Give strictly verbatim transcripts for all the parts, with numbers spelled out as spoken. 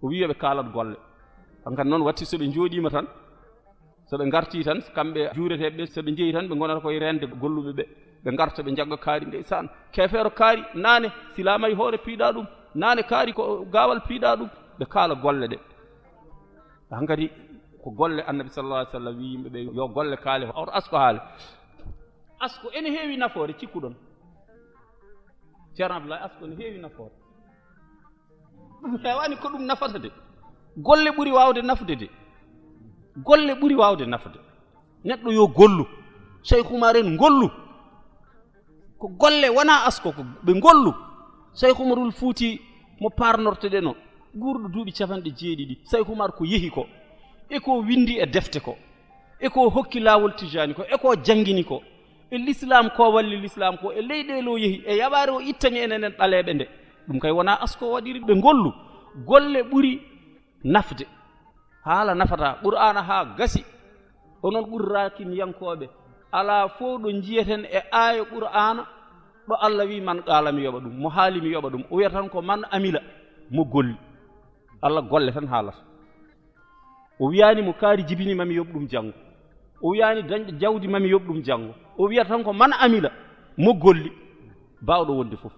O wiyi yo ɓe kaalat golle. Hankadi noon watti so ɓe njooɗiima tan, so ɓe ngartii tan, kamɓe juureteeɓe ɓe, so ɓe njehi tan, ɓe ngonata koye reende golluɓe ɓe. Ɓe ngarta, ɓe njagga kaari, ndeysaan. Keefeero kaari, naane, silaama e hoore piiɗaa ɗum. Naane kaari ko gaawal piiɗaa ɗum. Ɓe kaala golle ɗe. Hankadi ko golle Annabi sallallahu alaihi wasallam wiyi yimɓe ɓe yo golle kaale, hoto asko haale. Asko ene heewi nafoore, cikkuɗon. Ceerno Abdoulaye, asko ene heewi nafoore. Ɗum heewaani ko ɗum nafata de. Golle ɓuri waawde nafude de. Golle ɓuri waawde nafude. Neɗɗo yo gollu. Cheikh Oumar en ngollu. Ko golle, wonaa asko, ko ɓe ngollu. Cheikh Oumarul Fouti mo parnorteɗen o, guurɗo duuɓi capanɗe jeeɗiɗi. Cheikh Oumar ko yehi ko, e ko winndi e defte ko, e ko hokki laawol Tijaani ko, e ko janngini ko, e l'islam ko walli l'islam ko, e leyɗeele o yehi, e yaɓaare o ittani enen en ɗaleeɓe nde. Ɗum kay wonaa asko o waɗiri, ɓe ngollu. Golle ɓuri nafde. Haala nafata. Qur'aana haa gasi. Onon ɓurrakinyankooɓe. Alaa fof ɗo njiyeten e aaya Qur'aana ɗo Allah wi man qaala mi yoɓa ɗum, mo haali mi yoɓa ɗum. O wiyata tan ko man amila, mo golli. Allah golle tan haalata. O wiyaani mo kaari jibini mami yoɓ ɗum janngo. O wiyaani dañɗo jawdi mami yoɓ ɗum janngo. O wiyata tan ko man amila, mo golli, baawɗo wonde fof.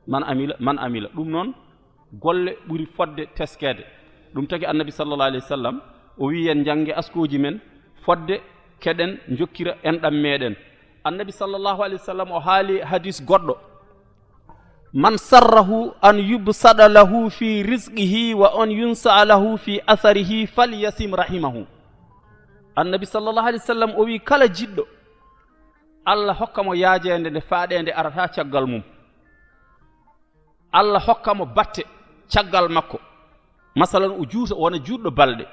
Man amila, man amila. Ɗum noon, golle ɓuri fodde teskeede. Ɗum tagi Annabi sallallahu alaihi wasallam, o wiyi en njannge askooji men, fodde keɗen njokkira enɗam meɗen. Annabi sallallahu alaihi wasallam o haali hadis goɗɗo, man sarrahu an yubsada lahu fi rizqihi wa an yunsa lahu fi atharihi falyasim rahimahu. Annabi sallallahu alaihi wasallam o wi kala jiɗɗo Allah hokka mo yaajeende nde faaɗeende arata caggal mum, Allah hokka mo batte caggal makko. Masalan, o juuta, o wona juutɗo balɗe.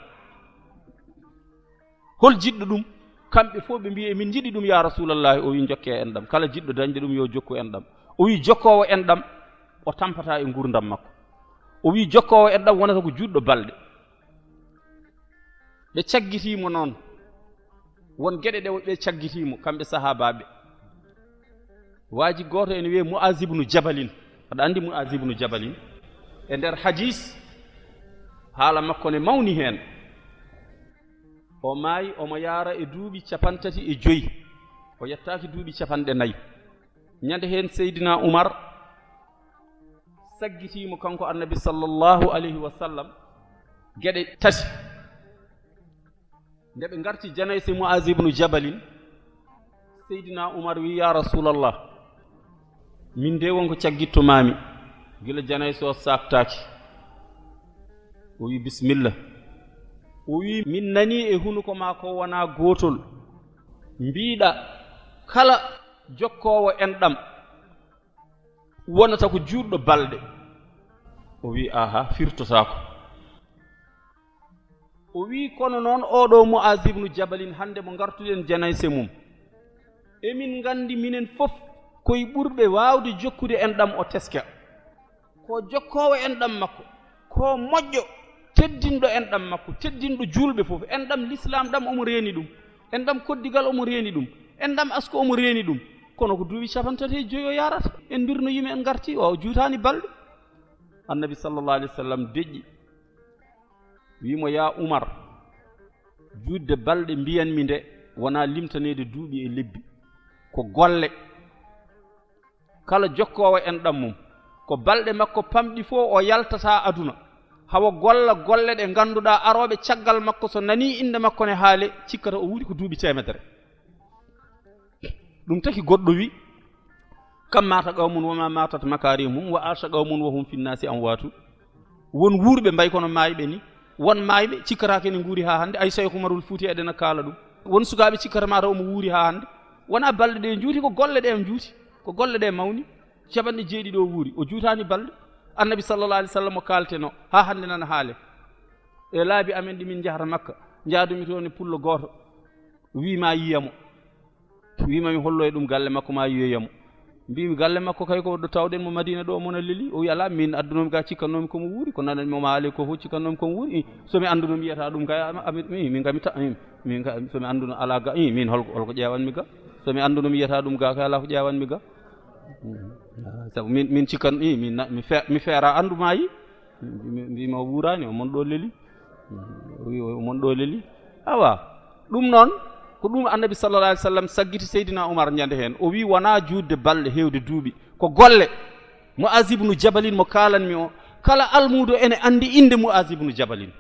Hol jiɗɗo ɗum? Kamɓe fof ɓe mbiyi, "Emin njiɗi ɗum, ya Rasulallah." O wi, "Njokke enɗam." Kala jiɗɗo dañde ɗum, yo jokku enɗam. O wi, "Jokkoowo enɗam, o tampata e nguurndam makko." O wi, "Jokkoowo enɗam wonata ko juutɗo balɗe." Ɓe caggitii mo noon. Won geɗe ɗe ɓe caggitii mo, kamɓe sahaabaaɓe. Waaji gooto ene wiyee Mu'az ibnu Jabalin. Aɗa anndi Mu'az ibnu Jabalin? E nder hadis, haala makko ne mawni heen. O maayi, omo yaara e duuɓi capantati e joy. O yettaaki duuɓi capanɗe nayi. Ñande heen Seydina Umar saggitii mo, kanko Annabi sallallahu alayhi wa sallam, geɗe tati. Nde ɓe ngarti janayse Mu'az ibnu Jabalin, Seydina Umar wi, "Ya Rasulallah, min de wonko caggitto maami, gila janayse o saaktaaki." O wi, "Bismillah." O wi, "Min nani e hunuko ma ko wona gootol. Mbiɗa kala jokkoowo enɗam wonata ko juutɗo balɗe." O wi, "Aha, firtotaako." O wi, "Kono noon, oɗo Mu'az ibnu Jabalin, hannde mo ngartuɗen janayse mum, emin nganndi minen fof koye ɓurɓe waawde jokkude enɗam o teska. Ko jokkoowo enɗam makko, ko moƴƴo, teddinɗo enɗam makko, teddinɗo juulɓe fof. Enɗam lislaam ɗam omo reeni ɗum, enɗam koddigal omo reeni ɗum, enɗam asko omo reeni ɗum. Kono ko duuɓi capantati e joy o yarata." En mbirno yimɓe, en ngarti, o juutaani balɗe. Annabi sallallahu alaihi wasallam deƴƴi, wi mo, "Ya Umar, juutde balɗe mbiyanmi nde wona limtaneede duuɓi e lebbi, ko golle. Kala jokkoowo enɗam mum, ko balɗe makko pamɗi fof o yaltata aduna, hawa golla golle ɗe ngannduɗaa arooɓe caggal makko, so nanii innde makko ne haale, cikkata o wuuri ko duuɓi teemedere." Ɗum taki goɗɗo wi, "Kam maata qawmun wa ma matat makarimhum wa asha qawmun wa hum finnasi amwatu." Won wuurɓe mbayi kono maayɓe ni. Won maayɓe cikkata kene nguuri haa hannde. Ay, Seeku Umarul Fuuti eɗena kaala ɗum. Won sukaaɓe cikkata mata omo wuuri haa hannde. Wona balɗe ɗe juuti, ko golle ɗe juuti. Ko golle ɗe mawni. Capanɗe jeeɗiɗi o wuuri. O juutaani balɗe. Annabi sallallahu alaihi wasallam o kaalteno. Haa hannde nana haale. E laabi amen ɗi min njahata Makka. Njaadumi toon e pullo gooto. Wi ma yiyamo. Wima mi hollo e ɗum galle makko ma yiyoyamo. Mbimi galle makko kay ko ɗo tawɗen mo Madina ɗo mona leli. O wi ala, min addunomi ga cikkanomi komo wuuri, ko nananmi mo haali ko fof cikkanomi komo wuuri. I, so mi anduno mi yiyata ɗum ga, ami, mi, min ga mi ta, i, min ga, so mi anduno ala ga, i, min holko, holko ƴewanmi ga? So mi anduno mi yiyata ɗum ga kay ala ko ƴewanmi ga. Mm. Ah, sabu min, min cikkan, i, min na, mi fe-, mi feera andu ma yi. Mbimi, mbimi o wuurani, o mon ɗo leli. O wi, o mon ɗo leli. Awa, ɗum noon, ko ɗum Annabi sallallahu alaihi wasallam saggiti Seydina Umar ñande heen. O wi, wonaa juutde balɗe, heewde duuɓi. Ko golle. Mu'az ibnu Jabalin mo kaalanmi o, kala almuudo ene anndi innde Mu'az ibnu Jabalin.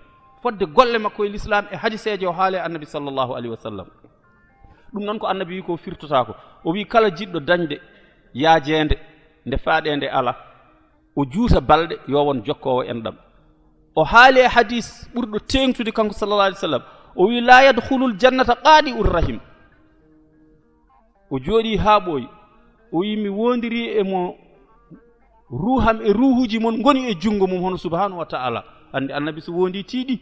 Fodde golle makko e Lislaam e hadiseeje o haali e Annabi sallallahu alaihi wasallam. Ɗum noon ko Annabi wi ko firtotaako. O wi, kala jiɗɗo dañde yaajeende nde faaɗeende ala, o juuta balɗe, yo won jokkoowo enɗam. O haali e hadis ɓurɗo teeŋtude kanko sallallahu alaihi wasallam. O wi, la yadkhulul jannata qadi'ur rahim. O jooɗi haa ɓooyi. O wi, mi wondiri e mo ruuham e ruuhuuji mon ngoni e junngo mum, hono subhanahu wa ta'ala. Anndi Annabi so wondi tiiɗi.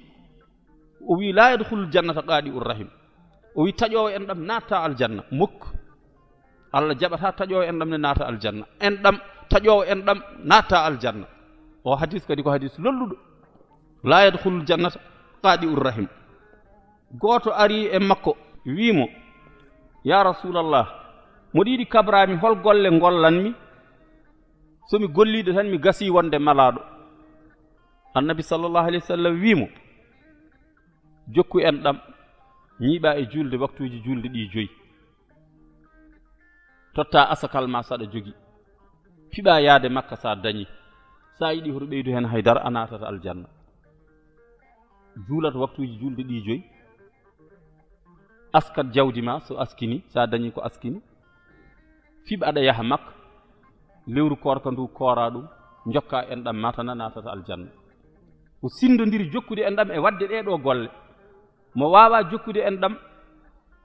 O wi, la yadkhulul jannata qadi'ur rahim. O wi, taƴoowo enɗam naata aljanna. Muk. Allah jaɓata taƴoowo enɗam ne naata aljanna. Enɗam, taƴoowo enɗam naata aljanna. O hadis kadi ko hadis lolluɗo. La yadkhulul jannata qadi'ur rahim. Gooto ari e makko, wi mo, ya Rasulallah, moɗo yiɗi kabrami hol golle ngollanmi? So mi golliiɗo tan, mi gasi wonde malaaɗo. Annabi sallallahu alaihi wasallam wi mo, jokku enɗam, ñiiɓa e juulde waktuuji juulde ɗi joyi. Totta asakal ma saɗa jogi. Piɓa yaade Makka sa dañi. Sa yiɗi hoto ɓeydu heen haydara, a naatata aljanna. Juulat waktuuji juulde ɗi joyi. Askat jawdi ma so askini, sa dañi ko askini. Fiɓa aɗa yaha Makka. Lewru koorka ndu koora ɗum, jokka enɗam ma tan a naatata aljanna. O sinndondiri jokkude enɗam e waɗde ɗee ɗoo golle. Mo waawaa jokkude enɗam,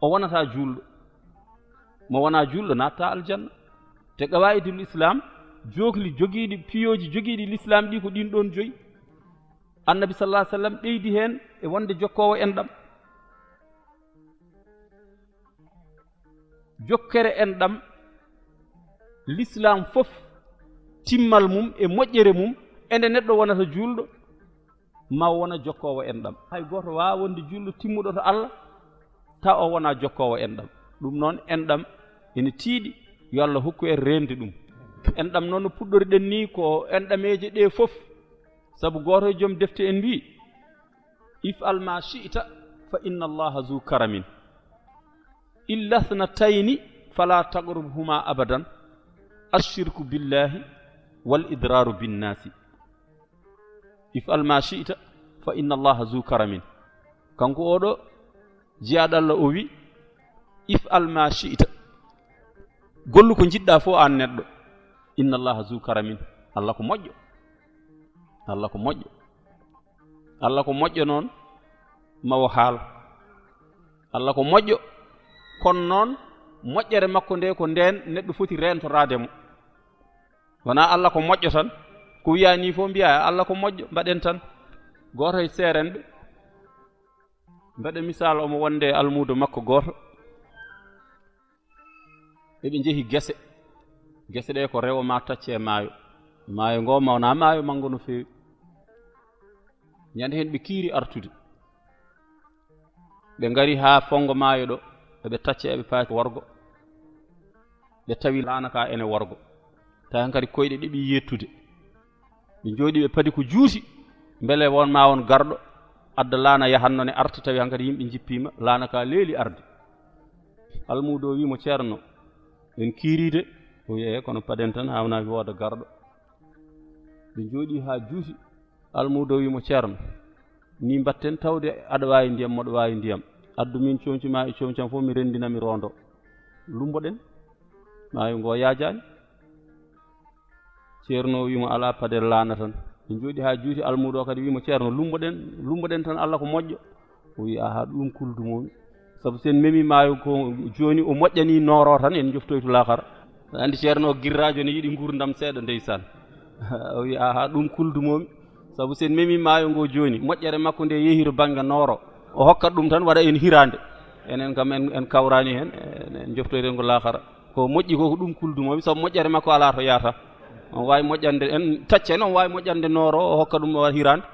o wonataa juulɗo. Mo wonaa juulɗo naattaa aljanna. Te qawaa'idul Islaam, jookli jogiiɗi, piyooji jogiiɗi Lislaam ɗi ko ɗiin ɗoon joyi. Annabi sallallahu alaihi wasallam ɓeydi heen e wonde jokkoowo enɗam. Jokkere enɗam, Lislaam fof, timmal mum e moƴƴere mum, e nde neɗɗo wonata juulɗo, ma wona jokkoowo enɗam. Hay gooto waawaa wonde juulɗo timmuɗo to Allah, tawa o wonaa jokkoowo enɗam. Ɗum noon, enɗam ene tiiɗi, yo Allah hokku en reende ɗum. Enɗam noon no puɗɗoriɗen ni, ko enɗameeje ɗe fof, sabu gooto e joom defte en mbii, if'al ma shi'ta fa inna Allaha zu karamin. Illa ithnatayni fala taqrabhuma abadan, ashirku billahi wal idraru binnasi. If'al ma shi'ta fa inna Allaha zu karamin. Kanko oɗo jiyaaɗo Allah o wi, if'al ma shi'ta. Gollu ko njiɗɗa fof an neɗɗo. Inna Allaha zu karamin. Allah ko moƴƴo. Allah ko moƴƴo. Allah ko moƴƴo noon, ma o haal. Allah ko moƴƴo, kono noon moƴƴere makko nde ko ndeen neɗɗo foti reentoraade mo. Wonaa Allah ko moƴƴo tan, ko wiyaa ni fof mbiyaa Allah ko moƴƴo, mbaɗen tan. Gooto e seerenɓe, mbaɗa misaal omo wonde e almuudo makko gooto. Eɓe njehi gese. Gese ɗe ko rewo ma tacce e maayo. Maayo ngo ma wonaa maayo manngo no feewi. Ñande heen ɓe kiiri artude. Ɓe ngari haa fonngo maayo ɗo. Eɓe tacce, eɓe paati worgo. Ɓe tawi laana ka ene worgo. Tawi hankadi koyɗe ɗeɓi yettude. Ɓe njooɗi, ɓe padi ko juuti, mbele won ma won garɗo, adda laana yahanno ne arta, tawi hankadi yimɓe njippiima, laana ka leeli arde. Almuudo wi mo, "Ceerno, en kiiriide?" O wi, "Eey, kono paden tan, haawnaaki wooda garɗo." Ɓe njooɗi haa juuti, almuudo wi mo, "Ceerno, ni mbatten tawde aɗa waawi ndiyam, moɗo waawi ndiyam. Addu min comci ma e comci am fof, mi renndina, mi roondo. Lumboɗen, maayo ngo yaajaani." Ceerno o wi mo, "Alaa, paden laana tan." Ɓe njooɗi haa juuti, almuudo o kadi wi mo, "Ceerno, lumboɗen, lumboɗen tan, Allah ko moƴƴo." O wi, "Aha, ɗum kuldumomi. Sabu sen memi maayo ko jooni, o moƴƴani nooro tan, en njoftoytu laakara." Anndi ceerno o girraajo ne yiɗi nguurndam seeɗa, ndeysaan. O wi, "Aha, ɗum kuldumomi. Sabu sen memi maayo ngo jooni, moƴƴere makko nde yehi to bannge nooro. O hokkat ɗum tan, waɗa en hiraande. Enen kam en, en kawraani heen, en, en njoftoyten ko laakara. Ko moƴƴi ko, ko ɗum kuldumomi, sabu moƴƴere makko alaa to yahata. On waawi moƴƴande en, taccen, on waawi moƴƴande nooro, o hokka ɗum o hiraande."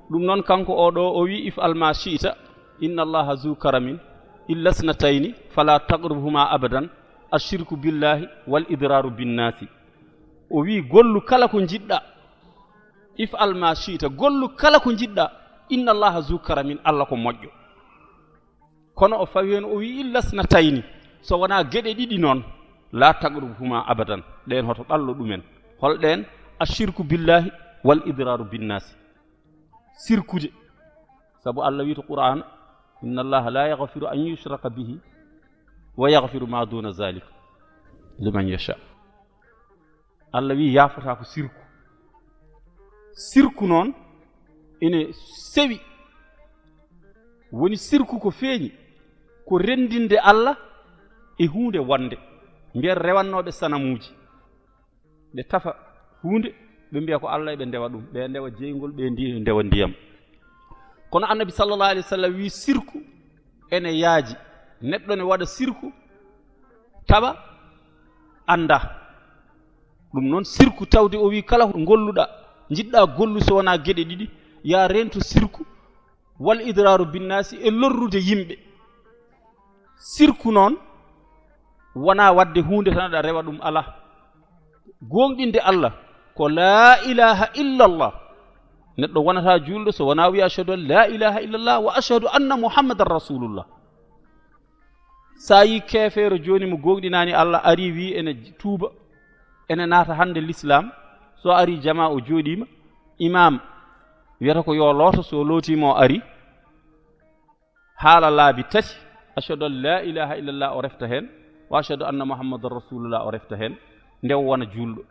Ɗum noon kanko oɗo, o wi, "If'al ma shi'ta, inna Allaha zu karamin, illa isnatayni, fala taqrabhuma abadan, ashirku billahi wal idraru binnaasi." O wi, "Gollu kala ko njiɗɗa, If'al ma shi'ta, gollu kala ko njiɗɗa. Inna Allaha zu karamin, Allah ko moƴƴo. Kono o fawi heen, o wi: "Illa isnatayni, so wonaa geɗe ɗiɗi noon, la taqrabuhuma abadan, ɗeen hoto ɗallo ɗumen." Hol ɗeen? Ashirku billahi wal idraru binnaasi. Sirkude. Sabu Allah wi to Qur'an: "Inna Allaha la yaghfiru an yushraka bihi wa yaghfiru ma duna zalika liman yasha." Allah wi yaafataa ko sirku. Sirku noon ene sewi. Woni sirku ko feeñi, ko renndinde Allah e huunde wonde. Mbiyen rewannooɓe sanamuuji, ɓe tafa huunde, ɓe mbiya ko Allah, ɓe ndewa ɗum, ɓe ndewa jeyngol, ɓe ndi-, ndewa ndiyam. Kono Annabi sallallahu alayhi wa sallam wi sirku ene yaaji. Neɗɗo ne waɗa sirku tawa annda. Ɗum noon sirku tawde o wi kala ko ngolluɗa, njiɗɗa gollu so wonaa geɗe ɗiɗi, ya rento sirku, wal idraru binnaasi, e lorrude yimɓe. Sirku noon wonaa waɗde huunde tan aɗa rewa ɗum, alaa. Gooŋɗinde Allah ko la ilaha illallah. Neɗɗo wonata juulɗo so wonaa wiya: "Ashhadu an la ilaha illallah wa ashhadu anna Muhammadan rasulullah." Sa yi keefeero jooni mo gooŋɗinaani Allah ari wi ene tuuba, ene naata hannde l'islam, so ari jama o jooɗiima, imam wiyata ko yo looto, so lootiima o ari, haala laabi tati: "Ashhadu an la ilaha illallah," o refta heen, "wa ashhadu anna Muhammadan rasulullah," o refta heen, nde o wona juulɗo.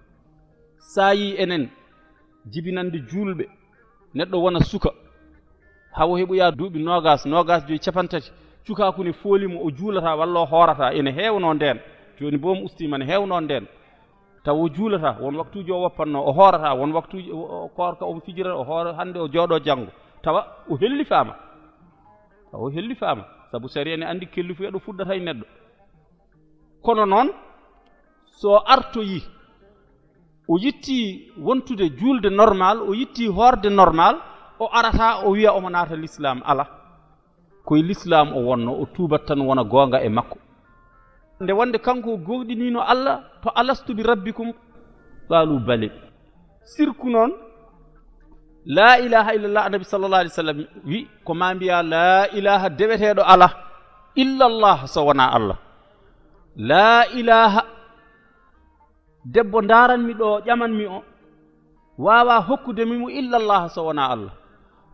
Sa yi enen jibinande juulɓe, neɗɗo wona suka, hawo heɓoya duuɓi noogas, noogas joyi, capantati, cukaaku ne fooli mo, o juulata walla o hoorata, ene heewnoo ndeen. Jooni boom ustiima, ne heewnoo ndeen. Tawa o juulata, won waktuuji o woppatnoo, o hoorata, won waktuuji o, o, koorka o fijira, o hoora hannde, o jooɗoo janngo. Tawa o hellifaama. Tawa o hellifaama. Sabu sariya ne anndi kellifuya ɗo fuɗɗata e neɗɗo. Kono noon, so artoyi, o yitti wontude juulde normal, o yitti hoorde normal, o arata, o wiya omo naata l'islam. Ala. Ko e l'islam o wonno, o tuubat tan wona goonga e makko. Nde wonde kanko o gooŋɗiniino Allah to: "Alastu bi rabbikum?" Qaalu: "Bale." Sirku noon, la ilaha illallah, Annabi sallallahu alayhi wa sallam wi ko ma mbiya la ilaha deweteeɗo ala illallah so wonaa Allah. La ilaha debbo ndaaranmi ɗo, ƴamanmi o, waawa hokkude mi mo illallah so wonaa Allah.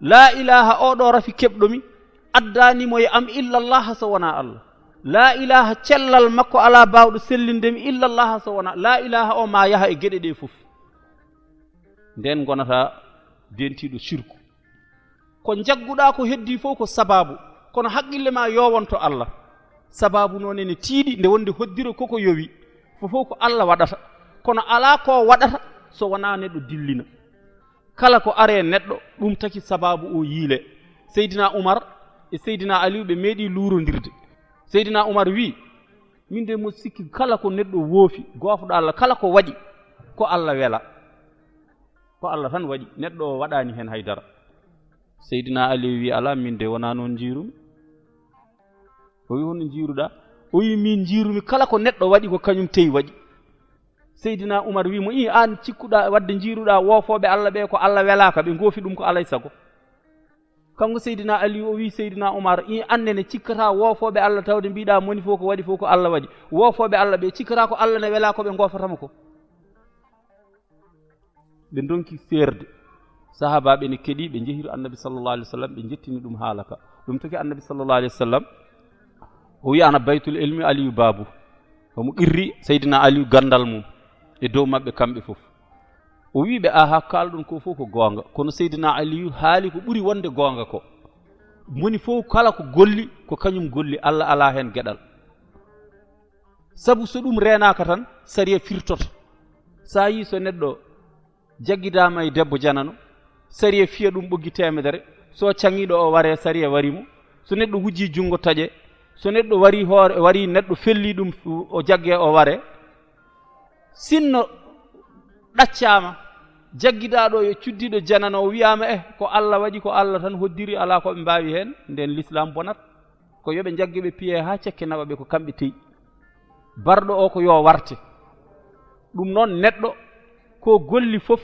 La ilaha o ɗo rafi keɓɗo mi, addaani mo e am illallah so wonaa Allah. La ilaha cellal makko alaa baawɗo sellinde mi illallah so wonaa. La ilaha o ma yaha e geɗe ɗe fof. Nden gonata dentiiɗo sirku. Ko njagguɗaa ko heddii fof ko sabaabu, kono haqqille ma yowonto Allah. Sabaabu noon ene tiiɗi nde wonde hoddiro koko yowi, fof fof ko Allah waɗata, kono alaa ko waɗata so wonaa neɗɗo dillina. Kala ko aree neɗɗo, ɗum taki sabaabu o yiile. Seydina Umar e Seydina Aliyu ɓe meeɗi luurondirde. Seydina Umar wi: "Min de mo sikki kala ko neɗɗo woofi, goofɗo Allah, kala ko waɗi, ko Allah wela. Ko Allah tan waɗi, neɗɗo o waɗaani heen hay dara." Seydina Ali wi: "Alaa, min de wonaa noon njiirumi." O wi: "Hono njiiruɗaa?" O wi: "Min njiirumi kala ko neɗɗo waɗi ko kañum teyi waɗi." Seydina Umar wi mo: "Ii, aan cikkuɗaa waɗde njiiruɗaa woofooɓe Allah ɓe ko Allah welaaka, ɓe ngoofi ɗum ko alay sago?" Kanko Seydina Ali o wi Seydina Umar: "Ii, aan ne cikkataa woofooɓe Allah tawde mbiɗaa moni fof ko waɗi fof ko Allah waɗi. Woofooɓe Allah ɓe cikkataa ko Allah ne welaa ko ɓe ngoofata mo ko?" Ɓe ndonki seerde. Sahaabaaɓe ne keɗi, ɓe njehiri Annabi sallallahu alaihi wasallam, ɓe njettini ɗum haala ka. Ɗum taki Annabi sallallahu alaihi wasallam, o wi: "Ana baytul ilmi, Aliyu baabu." Omo qirri Seydina Aliyu gandal mum e dow maɓɓe kamɓe fof. O wi ɓe: "Aha, kaalɗon ko fof ko goonga, kono Seydina Aliyu haali ko ɓuri wonde goonga ko. Moni fof kala ko golli, ko kañum golli, Allah alaa heen geɗal. Sabu so ɗum reenaaka tan, sariya firtoto. So a yii so neɗɗo jaggidaama e debbo janano, sariya fiya ɗum ɓoggi teemedere. So caŋiiɗo o waree, sariya wari mo. So neɗɗo wujji junngo taƴe. So neɗɗo wari hoore, wari neɗɗo felli ɗum, o jagge o waree. Sinno ɗaccaama, jaggidaaɗo yo cuddiiɗo janano, o wiyaama, eh, ko Allah waɗi, ko Allah tan hoddiri, alaa ko ɓe mbaawi heen, nden l'islam bonat." Ko yo ɓe njagge ɓe piye haa cekke naɓa ɓe, ko kamɓe teyi. Barɗo o ko yo warte. Ɗum noon neɗɗo ko golli fof,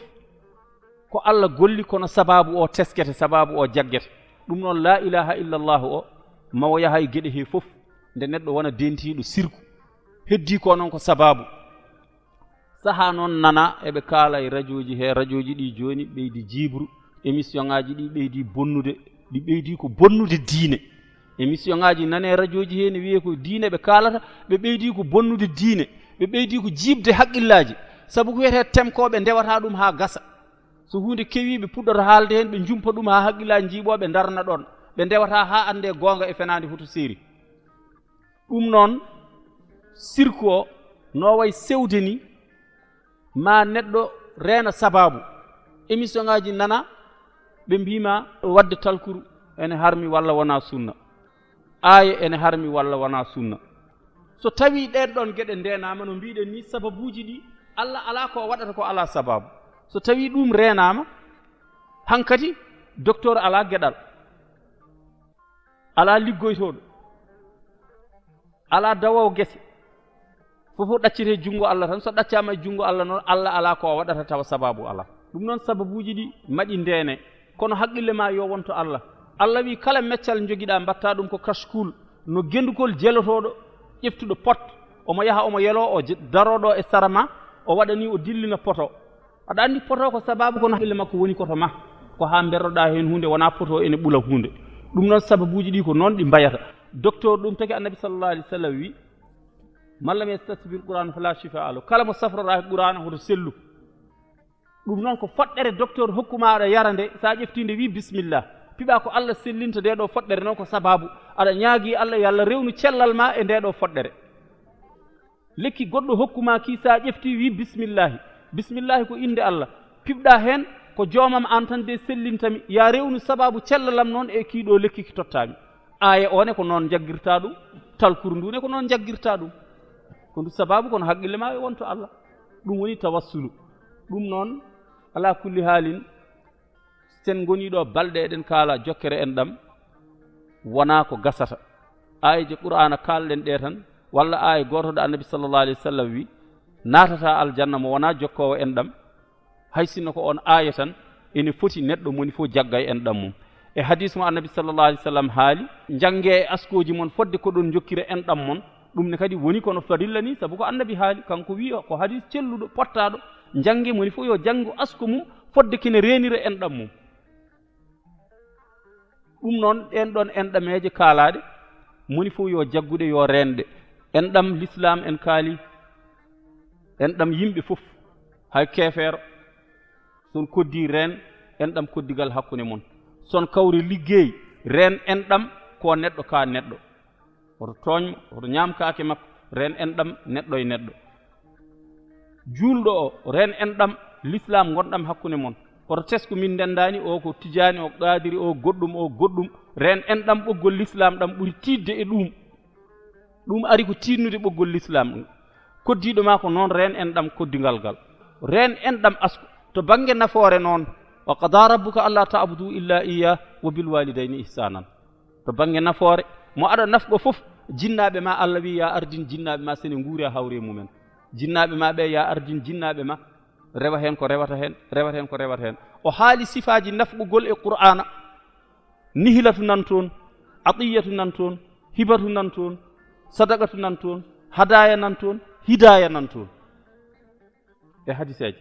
Ko Allah golli, kono sabaabu o teskete, sabaabu o jaggete. Ɗum noon, laa ilaaha illallahu o, ma o yaha e geɗe he fof, nde neɗɗo wona dentiiɗo sirku. Heddii ko noon ko sabaabu. Sahaa noon nana eɓe kaala e rajooji he, rajooji ɗi jooni ɓeydi jiibru, émission ŋaaji ɗi ɓeydi bonnude, ɗi ɓeydi ko bonnude diine. Émission ŋaaji nane rajooji he ne wiyee ko diine ɓe kaalata, ɓe ɓeydi ko bonnude diine, ɓe ɓeydi ko jiiɓde haqqillaaji. Sabu ko wiyetee thème ko ɓe ndewata ɗum haa gasa. So huunde kewii, ɓe puɗɗoto haalde heen, ɓe njumpa ɗum haa haqqillaaji njiiɓoo, ɓe ndarna ɗoon. Ɓe ndewata haa anndee goonga e fenaande hoto seeri. Ɗum noon, sirku o no wayi sewde ni, ma neɗɗo reena sabaabu. Émission ŋaaji nana, ɓe mbiima waɗde talkuru ene harmi walla wonaa sunna. Aaya ene harmi walla wonaa sunna. So tawii ɗeen ɗoon geɗe ndeenaama, no mbiɗen ni, sababuuji ɗi, Allah alaa ko o waɗata ko alaa sabaabu. So tawii ɗum reenaama, hankadi docteur alaa geɗal, alaa liggoytooɗo, alaa dawoowo gese, fof fof ɗaccete junngo Allah tan. So ɗaccaama e junngo Allah noon, Allah alaa ko o waɗata tawa sabaabu alaa. Ɗum noon, sababuuji ɗi maɗi ndeene, kono haqqille ma yo won to Allah. Allah wi, kala meccal njogiɗaa, mbaɗtaa ɗum ko kashkul, no genndugol jelotooɗo, ƴeftuɗo pot, omo yaha omo yeloo, o je-, daroo ɗo e sara ma, o waɗa ni, o dillina poto. Aɗa anndi poto ko sabaabu, kono haqqille makko woni koto ma, ko haa mberroɗaa heen huunde, wonaa poto ene ɓula huunde. Ɗum noon, sababuuji ɗi ko noon ɗi mbayata. Docteur ɗum tagi, Annabi sallallahu alaihi wasallam wi, "Man lam yastati bil Qur'an fala shifa lahu." Kala mo safroraaki Qur'aana, hoto sellu. Ɗum noon ko foɗɗere docteur hokkuma aɗa yara nde, sa ƴefti nde wi bismillah. Piɓa ko Allah sellinta nde ɗo foɗɗere noon ko sabaabu. Aɗa ñaagi Allah yo Allah rewnu cellal ma e nde ɗo foɗɗere. Lekki goɗɗo hokkuma ki sa ƴefti wi bismillahi. Bismillahi ko innde Allah. Piɓɗa heen ko joomam an tan de sellintami. Ya rewnu sabaabu cellalam noon e kii ɗo lekki ki tottami. Aaya o ne ko noon njaggirta ɗum, talkuru ndu ne ko noon njaggirta ɗum. Ko ndu sabaabu, kono haqqille ma e wonto Allah. Ɗum woni tawassulu. Ɗum noon, ala kulli haalin, sen ngoni ɗo balɗe eɗen kaala jokkere enɗam, wonaa ko gasata. Aayeeje Qur'aana kaalɗen ɗe tan, walla aaya gooto ɗo Annabi sallallahu alaihi wasallam wi, naatata aljanna mo wonaa jokkoowo enɗam, hay sinno ko on aaya tan, ene foti neɗɗo moni fof jagga e enɗam mum. E hadis mo Annabi sallallahu alaihi wasallam haali, njannge e askooji mon fodde ko ɗon njokkira enɗam mon, ɗum ne kadi woni kono farilla ni, sabu ko Annabi haali, kanko wi ko hadis celluɗo, pottaaɗo, njannge moni fof yo janngu asko mum fodde kene reenira enɗam mum. Ɗum noon, ɗeen ɗoon enɗameeje kaalaaɗe, moni fof yo jagguɗe, yo reenɗe. Enɗam lislaam en kaali, enɗam yimɓe fof, hay keefeero, son koddii reen enɗam koddigal hakkunde mon. Son kawri liggey, reen enɗam ko neɗɗo ka neɗɗo. Hoto tooñ mo, hoto ñaam kaake makko, reen enɗam neɗɗo e neɗɗo. Juulɗo o, reen enɗam lislaam ngonɗam hakkunde mon. Hoto tesku min ndendaani, o ko tijaani, o qaadiri, o goɗɗum, o goɗɗum. Reen enɗam ɓoggol lislaam ɗam ɓuri tiiɗde e ɗum. Ɗum ari ko tiiɗnude ɓoggol lislaam ɗum. Koddiiɗo ma ko noon, reen enɗam koddigal gal. Reen enɗam asko. To bannge nafoore noon, "Wa qada rabbuka alla ta'budu illa iyyah wa bil walidayni ihsanan." To bannge nafoore, mo aɗa nafqo fof, jinnaaɓe ma, Allah wi, ya ardin jinnaaɓe ma sene nguuri a hawre mumen. Jinnaaɓe ma ɓe, ya ardin jinnaaɓe ma, rewa heen ko rewata heen, rewata heen ko rewata heen. O haali sifaaji nafqugol e Qur'aana. Nihilatu nan toon, atiyatu nan toon, hibatu nan toon, sadaqatu nan toon, hadaya nan toon, hidaya nan toon. E hadiseeje.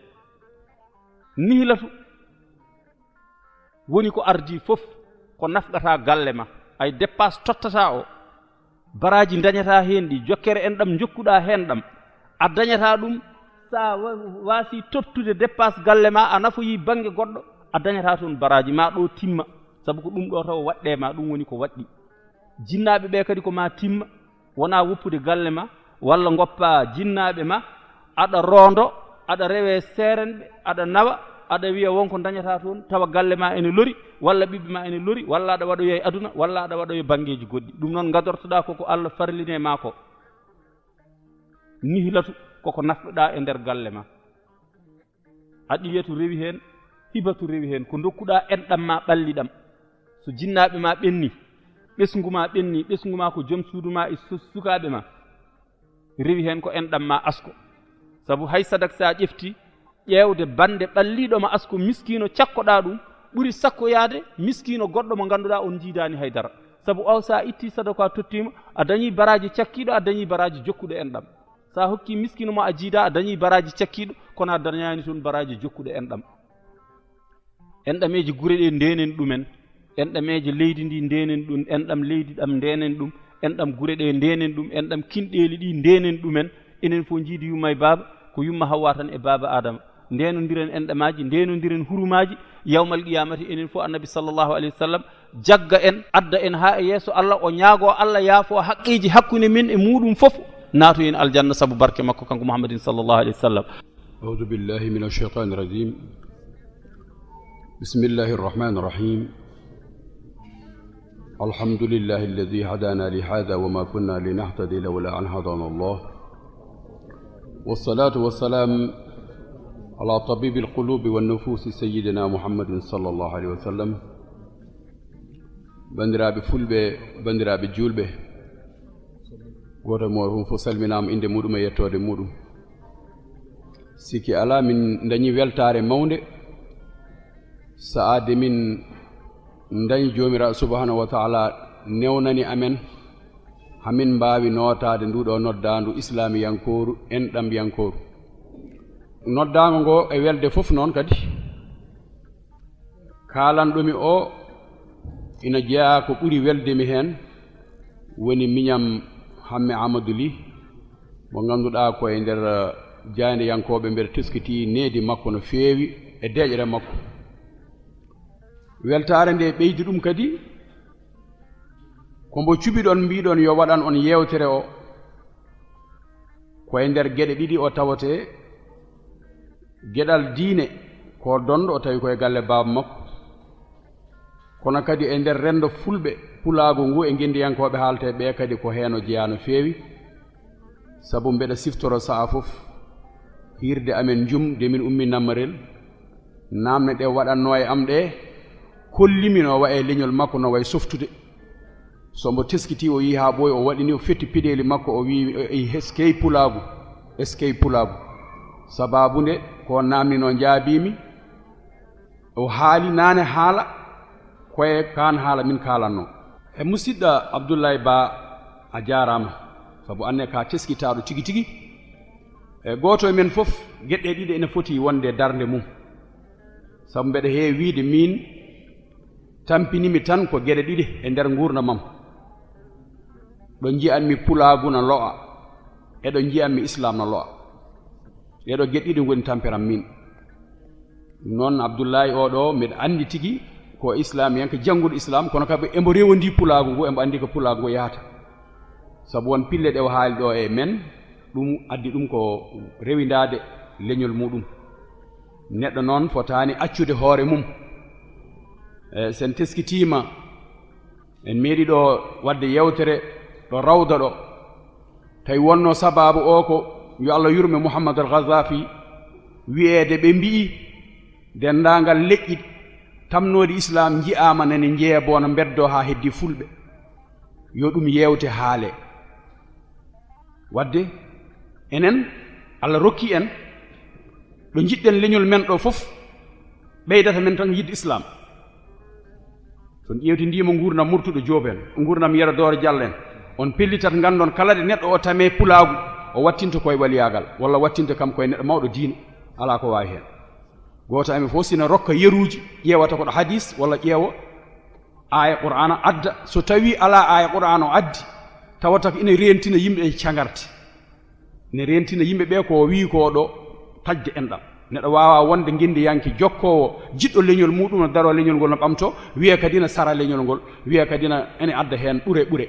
Nihilatu woni ko ardii fof, ko nafqata galle ma. Ay dépasse tottata o, baraaji ndañata heen ɗi, jokkere enɗam njokkuɗa heen ɗam, a dañata ɗum. Sa wa-, waasi tottude dépasse galle ma, a nafoyi bannge goɗɗo, a dañata toon baraaji ma ɗo timma, sabu ko ɗum ɗo taw waɗɗe ma, ɗum woni ko waɗɗi. Jinnaaɓe ɓe kadi ko ma timma, wona woppude galle ma, walla ngoppa jinnaaɓe ma, aɗa roondo, aɗa rewe seerenɓe, aɗa nawa, aɗa wiya won ko dañata toon, tawa galle ma ene lori, walla ɓiɓɓe ma ene lori, walla aɗa waɗoya e aduna, walla aɗa waɗoya banngeeji goɗɗi. Ɗum noon ngadortoɗa koko Allah farline ma ko. Nihilatu koko nafɗoɗa e nder galle ma. Adiyatu rewi heen, hibatu rewi heen, ko ndokkuɗa enɗam ma ɓalli ɗam. So jinnaaɓe ma ɓenni, ɓesngu ma ɓenni, ɓesngu ma ko joom suudu ma e su-, sukaaɓe ma, rewi heen ko enɗam ma asko. Sabu hay sadak sa ƴefti, Ƴeewde bannde ɓalliiɗo ma asko miskiino cakkoɗaa ɗum ɓuri sakkoyaade miskiino goɗɗo mo ngannduɗaa on njiidaani hay dara. Sabu aw so a ittii sadaka a tottii mo, a dañii baraaji cakkiiɗo, a dañii baraaji jokkuɗo enɗam. So a hokkii miskiino mo a jiidaa, a dañii baraaji cakkiiɗo, kono a dañaani toon baraaji jokkuɗo enɗam. Enɗameeji gure ɗe ndeenen ɗumen, enɗameeji leydi ndi ndeenen ɗum, enɗam leydi ɗam ndeenen ɗum, enɗam gure ɗe ndeenen ɗum, enɗam kinɗeeli ɗi ndeenen ɗumen. Enen fof njiidi yumma e baaba, ko yumma Hawwa tan e baaba Adama. Ndeenondiren enɗamaaji, ndeenondiren hurumaaji, yawmal qiyamati enen fof Annabi sallallahu alayhi wa sallam jagga en, adda en haa e yeeso Allah, o ñaagoo Allah yaafoo haqqeeji hakkunde men e muuɗum fof, naatoyen aljanna sabu barke makko kanko Muhammadin sallallahu alayhi wa sallam. أعوذ بالله من الشيطان الرجيم. بسم الله الرحمن الرحيم. الحمد لله الذي هدانا لهذا وما كنا لنهتدي لولا أن هدانا الله. والصلاة والسلام على طبيب القلوب والنفوس سيدنا محمد صلى الله عليه وسلم. Banndiraaɓe fulɓe, banndiraaɓe juulɓe, gooto e mooɗon fof salminaama innde muuɗum e yettoode muuɗum. Sikki alaa, min ndañi weltaare mawnde, sa'aade min ndañi Joomiraaɗo subhanahu wa taala newnani amen, hamin mbaawi nootaade nduɗo noddaandu islaamiyankooru, enɗamyankooru. Noddaango ngo e welde fof noon kadi, kaalanɗomi o ina jeyaa ko ɓuri welde mi heen, woni miñam Hamme Amadou Ly, mo ngannduɗaa ko e nder, eh, jaayndeyankooɓe mbeɗa teskitii needi makko no feewi e deeƴre makko. Weltaare nde ɓeydi ɗum kadi, ko mbo cuɓiɗon mbiɗon yo waɗan on yeewtere o, ko e nder geɗe ɗiɗi o tawatee, geɗal diine ko donɗo o tawi ko e galle baaba makko, kono kadi e nder renndo fulɓe, pulaagu ngu e ngenndiyankooɓe haaletee ɓe kadi ko heen o jeyaa no feewi. Sabu mbeɗa siftoro sahaa fof hiirde amen Njum, de min ummi Nammarel, naamne ɗe waɗatnoo e am ɗe, kollimi no wayi e leñol makko, no wayi softude. So mbo teskitii, o yii haa ɓooyi, o waɗini, o fetti piɗeeli makko, o wii, "Ey, eskey pulaagu, eskey pulaagu." Sabaabu nde ko naamni no njaabiimi, o haali naane haala, koye kaan haala min kaalanno. E musidɗo Abdoulaye Ba, a jaaraama, sabu anne ka teskitaaɗo tigi tigi. E gooto e men fof, geɗe ɗiɗi ene foti wonde darnde mum. Sabu mbeɗa heewi wiide miin, tampinimi tan ko geɗe ɗiɗi e nder nguurndam am. Ɗo nji'anmi pulaagu na lo'a, e ɗo nji'anmi islaam na lo'a. Ɗeeɗo geɗe ɗiɗi ngoni tampere am miin. Noon Abdullahi o ɗo, mbeɗa anndi tigi ko islaamiyanke jannguɗo islaam, kono kadi embo rewondi pulaagu ngu, embo anndi ko pulaagu ngu yahata. Sabu won pille ɗe o haali ɗo e men, ɗum addi ɗum ko rewindaade leñol muɗum. Neɗɗo noon fotaani accude hoore mum. E, sen teskitiima, en meeɗi ɗo waɗde yewtere ɗo Rawda ɗo. Tawi wonno sabaabu o ko yo Allah yurme Muhammad al Gaddafi, wiyeede ɓe mbi'i denndaangal leƴƴi tamnooɗi islaam nji'aama nani njeeboo no mbeddoo haa heddi fulɓe. Yo ɗum yeewte haale. Wadde enen, Allah rokki en ɗo njiɗɗen leñol men ɗo fof, ɓeydata men tan yidde islaam. So on ƴeewti ndiima nguurndam Murtuɗo Joob en, nguurndam Yero Dooro Jallo en, on pellitat nganndon kala de neɗɗo o tamee pulaagu, o wattinto koye waliyaagal, walla wattinto kam koye neɗɗo mawɗo diine, alaa ko waawi heen. Gooto amen fof sina rokka yeruuji, ƴeewata koɗo hadis, walla ƴeewa aaya Qur'aana adda. So tawii alaa aaya Qur'aana o addi, tawata ko ina reentina yimɓe e cagarte. Ne reentina yimɓe ɓe ko o wiyi ko ɗo taƴde enɗam. Neɗɗo waawaa wonde ngenndiyanke jokkoowo, jiɗɗo leñol muɗum, no daroo leñol ngol, no ɓamtoo, wiya kadi na sara leñol ngol, wiya kadi na ene adda heen ɓure ɓure.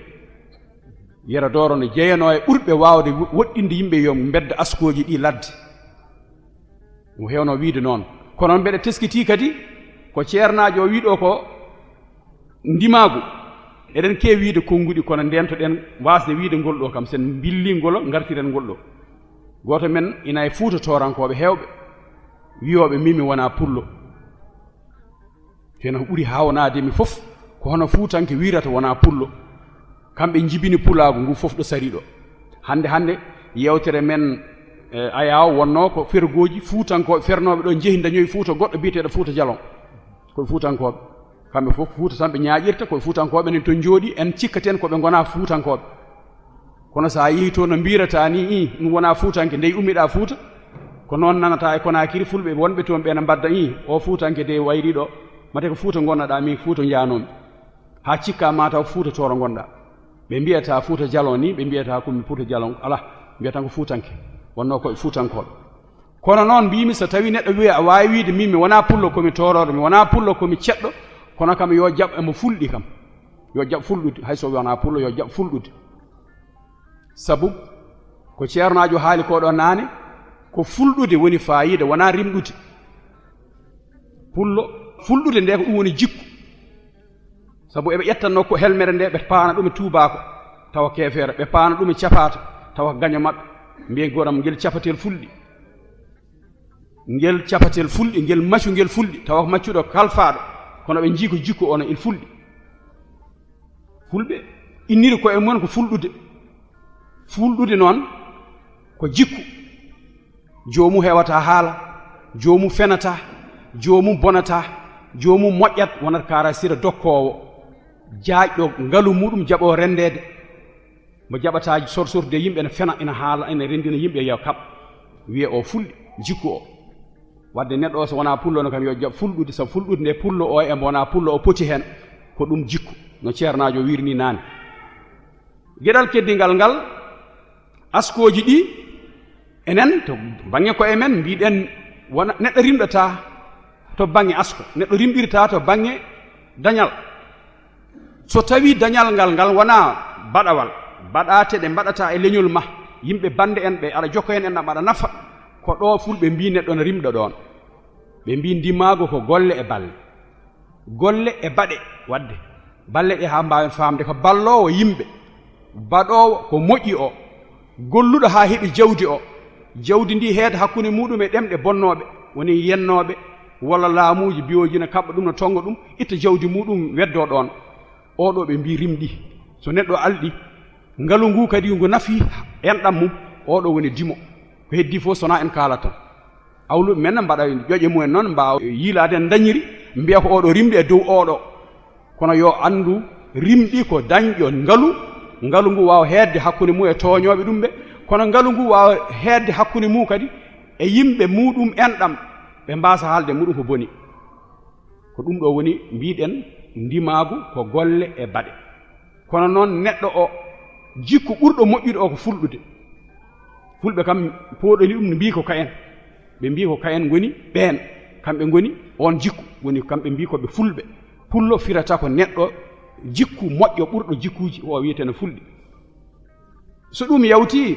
Yero Dooro no jeyanoo e ɓurɓe waawde wo-, woɗɗinde yimɓe yo mbedda askooji ɗi ladde. Mo heewno wiyde noon. Kono mbeɗa teskitii kadi ko ceernaajo o wii ɗo ko ndimaagu. Eɗen keewi wiyde konnguɗi, kono ndeentoɗen waasde wiyde ngol ɗo kam, sen mbilli ngol, ngartiren ngol ɗo. Gooto men ina e Fuuta Toorankooɓe heewɓe wiyooɓe min mi wonaa pullo. Teno ko ɓuri haawnaade mi fof, ko hono Fuutanke wiyrata wonaa pullo. Kamɓe njibini pulaagu ngu fof ɗo sari ɗo. Hannde, hannde, yeewtere men E, Ayaawo wonnoo ko fergooji fuutankooɓe fernooɓe ɗo, njehi ndañoyi Fuuta goɗɗo biyeteeɗo Fuuta Jalon. Koye fuutankooɓe. Kamɓe fof Fuuta tan ɓe ñaaƴirta, koye fuutankooɓe enen toon njooɗi, en cikkaten ko ɓe ngonaa fuutankooɓe. Kono so a yehii toon no mbiyrataa nii, ii, ɗum wonaa fuutanke, ndey ummiɗaa Fuuta. Ko noon nanataa e Konaakiri, fulɓe wonɓe toon ɓe na mbadda, ii, o fuutanke de wayri ɗo, mate ko Fuuta ngonnoɗaa, min Fuuta njaanoomi. Haa cikkaa maa taw Fuuta Tooro ngonɗaa. Ɓe mbiyataa Fuuta Jalon nii, ɓe mbiyataa ko mi Fuuta Jalon, alaa, mbiyata ko fuutanke. Wonnoo koye fuutankooɓe. Kono noon mbiimi so tawii neɗɗo wiya a waawi wiide min mi wonaa pullo, ko mi toorooɗo, mi wonaa pullo, ko mi ceɗɗo, kono kam yo jaɓ emo fulɗi kam. Yo jaɓ fulɗude, hay so wonaa pullo, yo jaɓ fulɗude. Sabu ko ceernaajo haali ko ɗo naane, ko fulɗude woni faayiida, wonaa rimɗude. Pullo, fulɗude nde ko ɗum woni jikku. Sabu eɓe ƴetta nokku helmere nde, ɓe paana ɗum e tuubaako, tawa keefeero, ɓe paana ɗum e capaata, tawa gaño maɓɓe. Mbiyen gooram ngel capatel fulɗi. Ngel capatel fulɗi, ngel maccu ngel fulɗi, tawa ko maccuɗo kalfaaɗo, kono ɓe njii ko jikku ono il fulɗi. Fulɓe inniri koye mum ko fulɗude. Fulɗude noon ko jikku. Joomum heewata haala, joomum fenata, joomum bonata, joomum moƴƴat, wonata kaara sira dokkoowo, jaajɗo ngalu muɗum jaɓo renndeede. Mo jaɓataa sorsorde yimɓe, ene fena, ene haala, ene renndina yimɓe yo kaɓ. Wiye o fulɗi, jikku o. Wadde neɗɗo o so wonaa pullo no kam yo jaɓ fulɗude, sabu fulɗude nde pullo o e mo wonaa pullo o poti heen, ko ɗum jikku, no ceernaajo wiiri ni naane. Geɗal keddingal ngal, askooji ɗi, enen to bannge koye men mbiɗen wona neɗɗo rimɗata to bannge asko, neɗɗo rimɗirta to bannge dañal. So tawii dañal ngal, ngal wonaa baɗawal, baɗaate ɗe mbaɗata e leñol ma, yimɓe bannde en ɓe aɗa jokka heen en ɗam aɗa nafa, ko ɗo fulɓe mbii neɗɗo no rimɗa ɗoon. Ɓe mbii ndimaagu ko golle e balle. Golle e baɗe waɗde. Balle ɗe haa mbaawen faamde ko balloowo yimɓe, baɗoowo ko moƴƴi o, golluɗo haa heɓi jawdi o, jawdi ndi heeda hakkunde muɗum e ɗemɗe bonnooɓe, woni yennooɓe, walla laamuuji biwooji na kaɓɓa ɗum, no tonnga ɗum, itta jawdi muɗum weddoo ɗoon. Oɗo ɓe mbii rimɗi. So neɗɗo alɗi, ngalu ngu kadi ngu nafi enɗam mum, oɗo woni dimo. Ko heddii fof so wonaa en kaalata tan. Awluɓe men ne mbaɗa ƴoƴe mumen noon, mbaawa yiilaade en dañiri, mbiya ko oɗo rimɗi e dow oɗo. Kono yo anndu rimɗi ko dañƴo ngalu, ngalu ngu waawa heedde hakkunde mum e tooñooɓe ɗum ɓe, kono ngalu ngu waawa heedde hakkunde mum kadi e yimɓe muɗum enɗam, ɓe mbaasa haalde muɗum ko boni. Ko ɗum ɗo woni mbiɗen ndimaagu ko golle e baɗe. Kono noon neɗɗo o, jikku ɓurɗo moƴƴude o ko fulɗude. Fulɓe kam pooɗoni ɗum, no mbii ko kayen. Ɓe mbii ko kayen ngoni ɓeen. Kamɓe ngoni oon jikku, woni kamɓe mbii ko ɓe fulɓe. Pullo firata ko neɗɗo jikku moƴƴo ɓurɗo jikkuuji o wiyeteno fulɓe. So ɗum yawti,